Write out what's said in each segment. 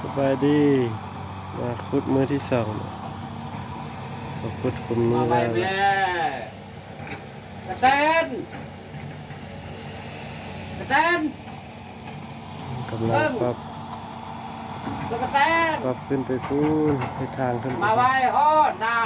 ສະບາຍດີ ມາຂຸດມື້ທີສອງ ມາຂຸດຂຸມນີ້ແລ້ວ ກະແຕນ ກະແຕນ ກຳລັງປັບ ກະແຕນ ປັບຂຶ້ນໄປພຸ້ນ ເຮັດທາງຂຶ້ນໄປ ມາໄວຮອດນະ.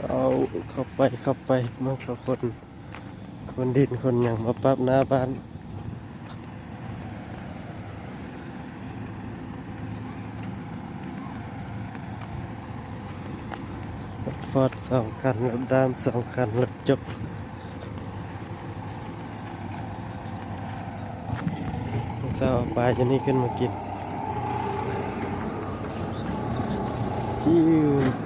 ເອົາເຂົ້າໄປ ເຂົ້າໄປ ມາເຂົ້າຄົນ ຂົນດິນຂົນຫຍັງມາປັບໜ້າບ້ານ. ລົດຟອດສອງຄັນ ລົດດ້າມສອງຄັນ ລົດຈົກ ເຊົ້າເອົາປາຢູ່ນີ້ຂຶ້ນມາກິນ ຈິ້ວ.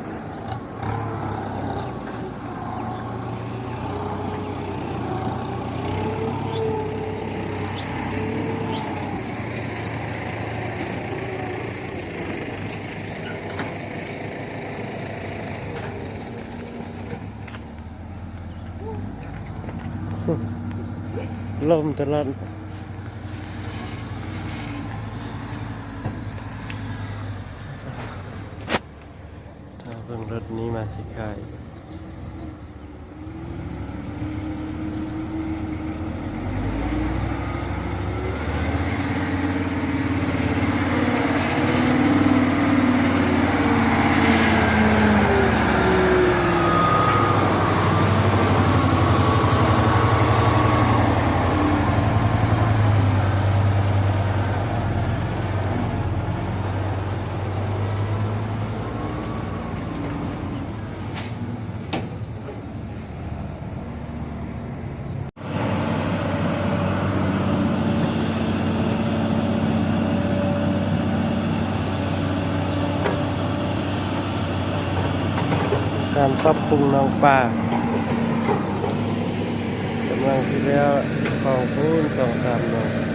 ລົມຕະຫຼອດ. ຖ້າເບິ່ງລົດນີ້ມາຊິຂາຍ ການປັບປຸງໜອງປາ ກຳລັງຊິແລ້ວ ຂອງພຸ້ນສອງສາມໜອງ.